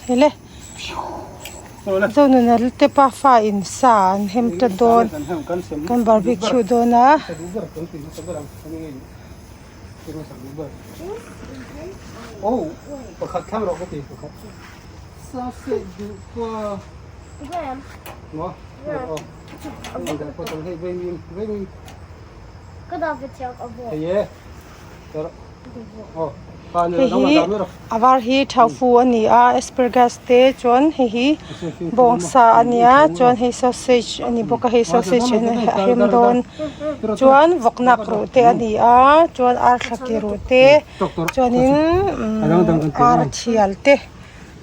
Hele Zonuna te pafa in sa an hem ta dawn kan barbecue dawn a. Hei hi a var hi thaufu a ni a asparagus te chuan hei hi bawngsa a nia chuan hei sausage a ni bawk a hei sausage a hem dawn chuan vawk nak ruh te a ni a chuan arthla ki ruh te chuanin umm ar thial te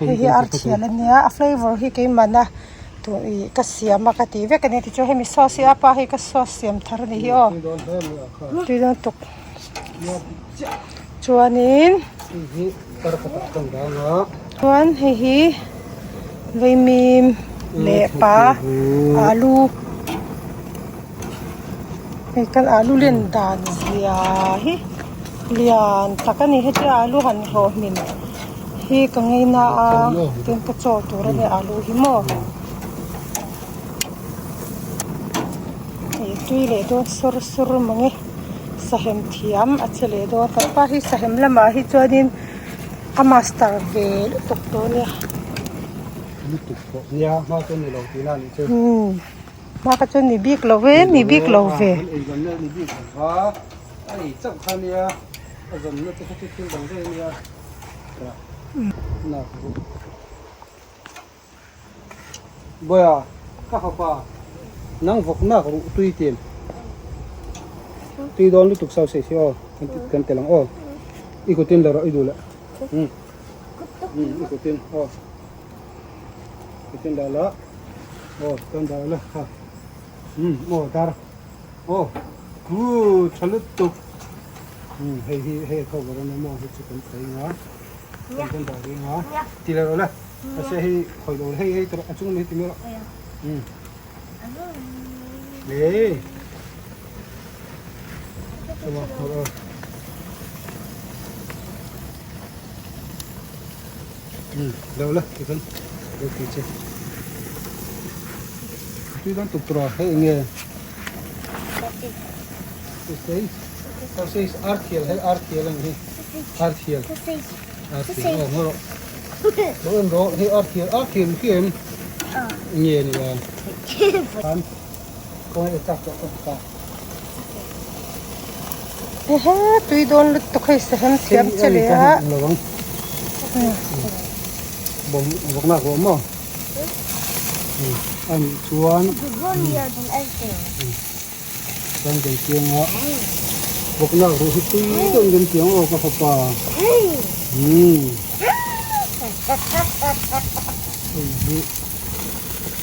hei hi ar thial a nia a flavour hi keimahna tun ih ka siam a ka tih vek a ni tichuan hemi sauce hi a pa hei ka sauce siam thar a nih hi aw tui dawn tuk chuanin chuan hei hi vaimim leh pa alu hei kan alu len dan zia hi lian tak a ni hetia alu han hlawh hmin hi ka ngaina a tin ka chaw tur a nia alu hi maw ih tui leh dawn sawr sawr mang e sahem thiam a che leh dawn kan pa hi sahem lamah hi chuanin a master ve lutuk tawh a nia. Lutuk tawh nia hma chu ni lo tihna a nih chu. Umm hma kha chuan ni bik lo ve ni bik lo ve. Kan eizawnna ni bik lo va a ei chauh kha nia a zawnna te kha chu thil dang daih a nia. Boya ka fapa nang vawk nak ruh tui tin tui dawn lutuk sau sei si aw kan tel ang aw i kutin la rawh i duh leh i kutin aw kutin dah la aw kan dah la kha aw dar aw good tha lutuk hei hi hei a tho ber a nia maw hei chu kan thei ang a kan dah reng a ti la rawh le mahse hei khawi lo hei hei tawrh a chung ami hi ti mai rawh ei chuma aw lo la ti khan lo ti che tui dawn tuk tur a hei eng nge sausage sausage ar thial hei ar thial a ni hei ar thial ar thial aw ngaw rawh lo en rawh hei ar thial ar thial khi em nge ni a khan khawngaih e chak tawh ka ta Ehe tui dawn lutuk hei sahem thiam che leh a. Bawm vawk nak rawh maw a nih chuan chuan kan chiang a vawk nak ruh hi tui deuh in kan chiang aw ka fapa hei hi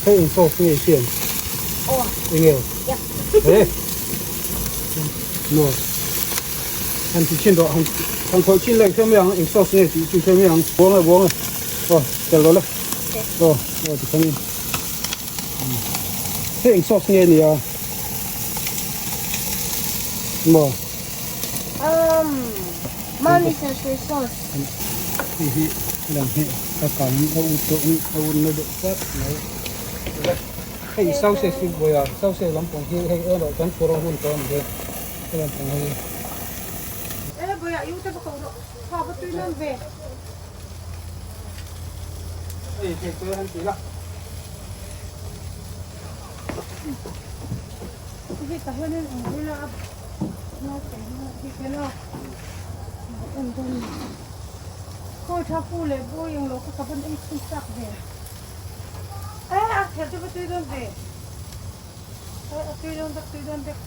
hei eng sauce nge i siam eng nge he maw han ti chhin rawh han han khawih chhin leh hriam mai ang eng sauce nge tih chu hriam mai ang buang e buang e aw tel rawh le aw aw tikhanin hei eng sauce nge nia maw Um, mommy says sauce. Hei hi lam hi a kang a ut tawh in a un na deuh tlat mai. Hei sausage hi buai a sausage lampang hi hei erawh kan phur a hun tawh a ni hei he lampang hi. E buai a i ute va ko rawh ha va tui nan ve. Hei thei te han ti la. Hei tah hianin eng bula a naupang hi khen a en dawn a ni. Khawi tha pu leh bawi englo kha ka van ei chhun chak ve. E a thel te va tui dawn ve. E a tui dawn vek tui dawn vek.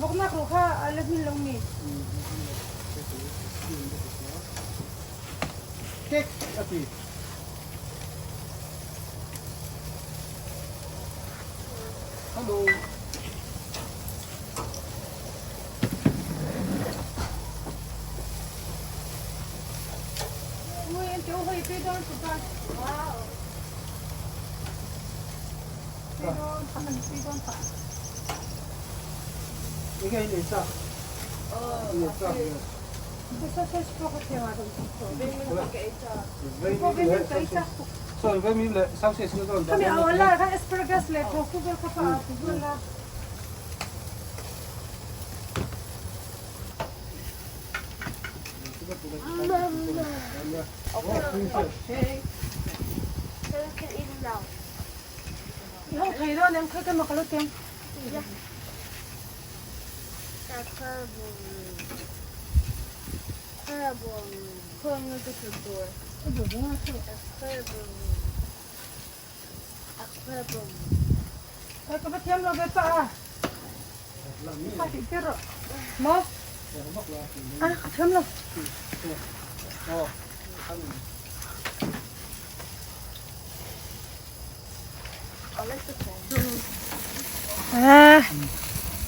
Vawk nak ruh kha a la hmin lo mi. Kek a ti. Hello.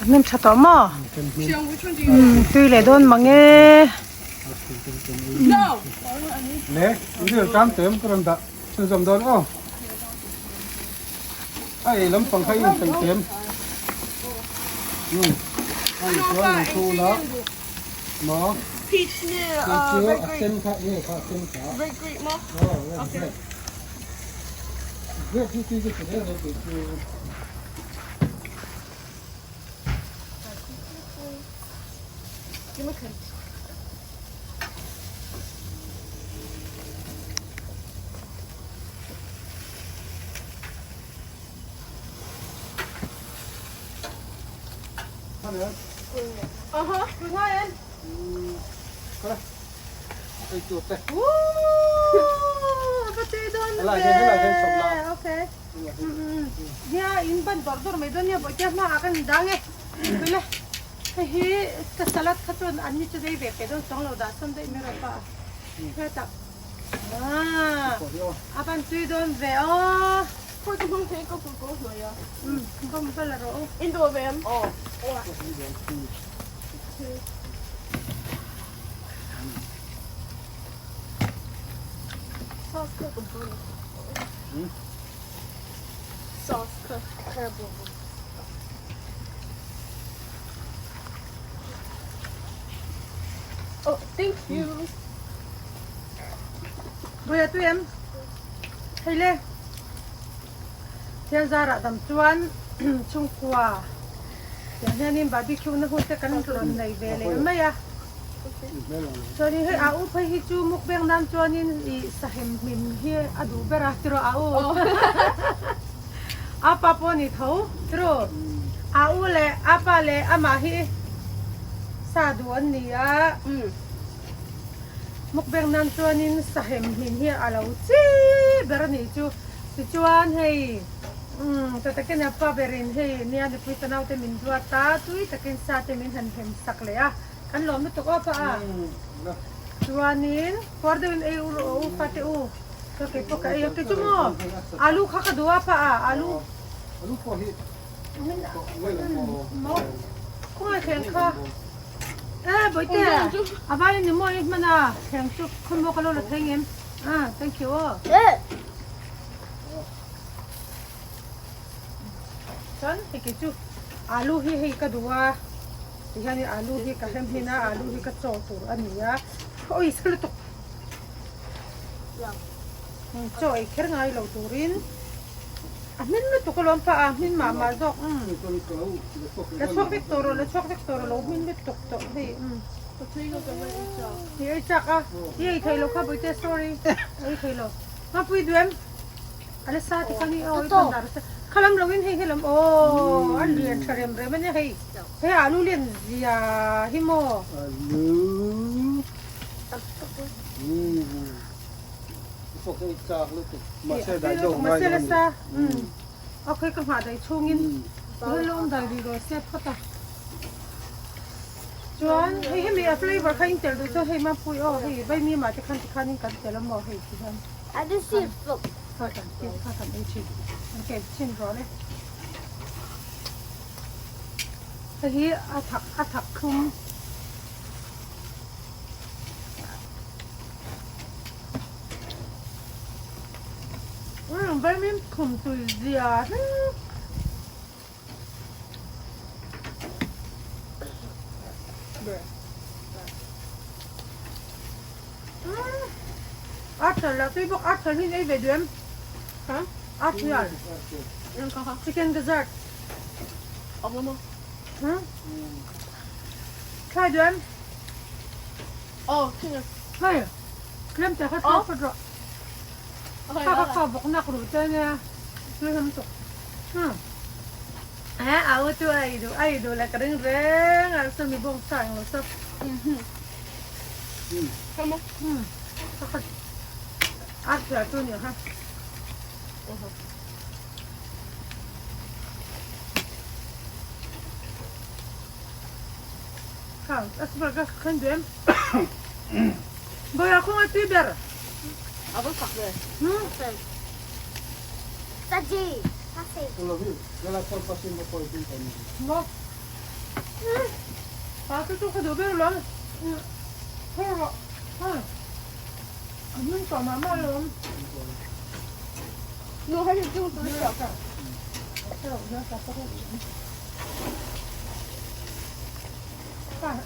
A hnim tha tawh maw? Tui leh dawn mang e. Le, in tam tem ka rawn dah chhunzawm dawn aw. A ei lampang kha in peih tem. Ani chuan lo thu la. Maw? Peach nge red grape. A sen kha nge kha a sen kha. Red grape maw? Aw, red grape. Grape hi tui chu ti reng reng tih chu. Nia in ban dawrh dawrh mai dawn nia bawihte hmaah kan dang e tule hei hi ka salad kha chuan an ni chu dei ve pe dawn chuang lo dah sawn daih mai rawh pa hetah a ban tui dawn ve aw bawm va la rawh u Bawia tui em? Hei le, thian zarah dam chuan chhungkua tiang hianin barbecue na hun te kan rawn nei ve leh mai a. Chuanin hei a u phei hi chu mukbang nan chuanin ih sahem hmin hi a duh ber a tiraw a u a pa pawh a ni tho tiraw a u leh a pa leh amah hi sa duh an ni a mukbang nan chuanin sahem hmin hi a lo chi ber a nih chu tichuan hei umm ta takin a pa berin hei nia nupui fanau te min duat a tui takin sa te min han hem sak leh a. Kan lawm lutuk aw pa a. Chuanin puar deuhin ei u rawh u fate u. Ka kei pawh ka ei a kei chu maw alu kha ka duh a pa a alu. Alu pawh hi maw khawngaih thleng kha e bawihte a vai ani maw i hman a thleng chu khaw maw ka lo la thei ngem a thank you aw. Chuan hei kei chu alu hi hei ka duh a. Tihianin alu hi ka hrem hin a, alu hi ka chaw tur a ni a, awi sa lutuk chaw ei kher ngai lo turin a hmin lutuk alawm pah a, hmin mah mah zawk la chhuak vek tawh rawh la chhuak vek tawh rawh lo hmin lutuk tawh hei i ei chak a, i ei thei lo kha bawihte sorry ei thei lo Mapui duh em? A la sa ti kha ni aw i ban dar sa khalam lo in hei helam aw a lian tha rem rem ania hei hei alu lian zia hi maw alu mahse la sa okay ka nghah daih chhungin hei lo awm dai rih rawh se phawt a chuan hei hemi a flavor kha in tel duh chuan hei mapui aw hei vaimim ah te khan tikhanin kan tel a maw hei ti hian. Kha kan tih kha kan ei thin an ken chin rawh le hei hi a thak a thak thlum umm vaimin khum tui zia hi. Arthur lah tui bawk Arthur hi ei ve duh em? Arthur chicken gizzard thlai duh em? Hei tlem te kha thlai phawt rawh kha kha kha bawk nak ruh te ania tui hlawm tuk eh a u chu a ei duh a ei duh leh ka ring reng a sawmi bawngsa englo sap.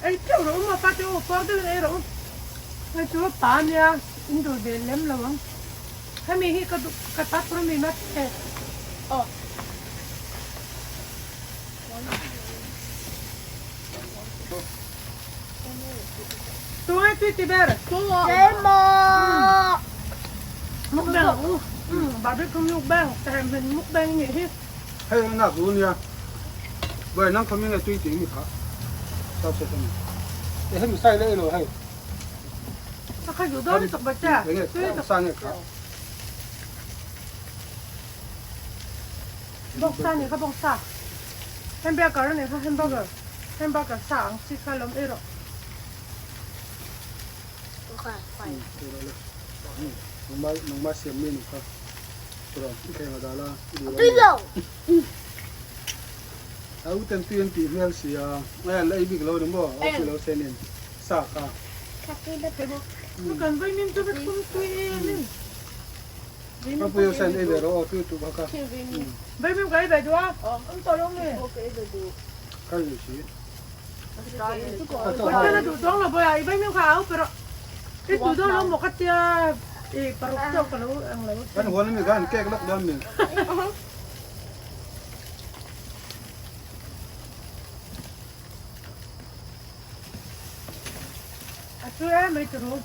Ei teuh rawh u maw pa te u puar deuhin ei rawh u hei chu pa ania in duh ve lem lo ang hemi hi ka duh ka ta tur ami mate aw. Tungai tui ti ber. Mukbang u. Barbecue mukbang. Tahem hin mukbang nih hi. Hei ang nak lu nia. Bai nang khamin a tui ti mi kha. Sao se kani. E hemi sai le lo hei. A khai du dawn tuk ba cha. Tui tuk sa nge kha. Bawksa nih kha bawksa. Hamburger a nih kha hamburger. Hamburger sa ang chi kha lawm ei rawh. Nangmah siam mi nih kha. A u ten tui an tih hmel si a, a la ei bik lo ni maw, a chi lo se nen sa kha. Kan vaimim chu vek tum tui em in. Ka pui sen ei ve rawh aw tui tuk a ka. Vaimim ka ei ve duh a, an tawh lo nge. Ka ei si. Ka duh dawn lo bawiah i vaimim kha a au pe rawh. I duh dawn lo maw ka tia i paruk chauh ka lo ang lo. Kan huan ami khan cake lak dawn mi. A chu em mai turu.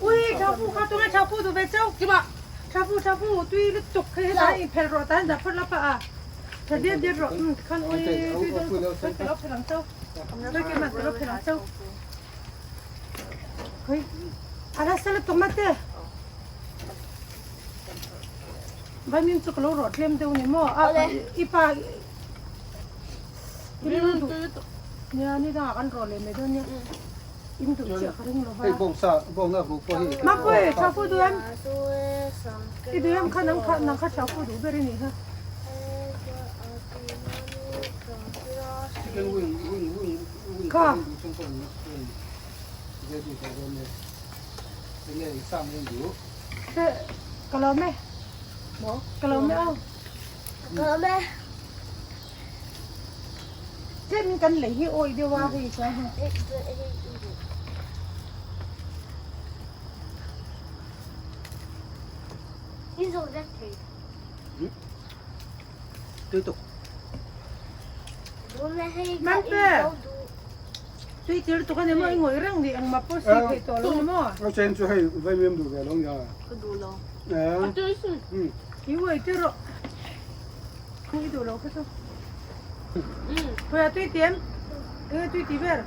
Ui chapu kha tunge chapu du ve chau kima chapu chapu tui lutuk khi he ta in phel rawh tan da phut lapa a tha diat diat rawh khan ui tui dawn tuk ka lo phel ang chau tui ke man ka lo phel ang chau khoi ala sala tuk ma te vaimin chu ka lo rawh tlem deuh ni maw a i pa Nia ni dangah kan rawh leh mai dawn nia. In duh chiah ka ring lo va. Hei bawngsa bawng a ruh pawh hi. Mapui chafu duh em? I duh em kha nang kha nang kha chafu duh ber i nih kha. Chicken wing wing wing wing Kha. Ka lawm e. Ka lawm e aw. Ka lawm e. Tlem kan lei hi awih deuh a hei chuan hei. Mante tui tir tuk ani maw i ngawih reng ni engmah pawh si theih tawh lo ni maw. A chen chu hei vaimim duh ve lo nia. Ka duh lo. I uai tir rawh. I duh lo kha chu. Khawiah tui ti em? Enge tui ti ber?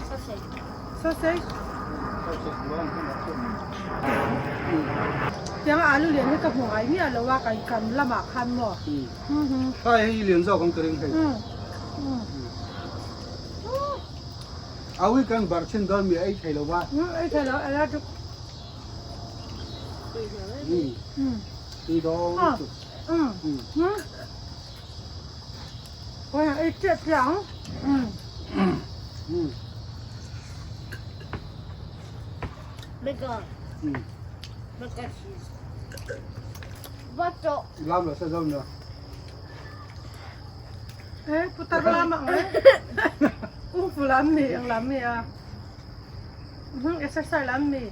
Sausage. Sausage. Tiang alu lian hi ka hmu ngai miah lo a kan kan lamah khan maw. Khai hei lian zawk ang ka ring hei. Awi kan bar chin dawn mi ei thei lo va. Ei thei lo ala tuk. Tui dawn lutuk. Ei chiah chiah ang. Mega. Mega cheese. Butter. Lam la sa zo na. Eh, putar lam ang eh. Kung fu lam ni ang lam ni a. Exercise lam mi.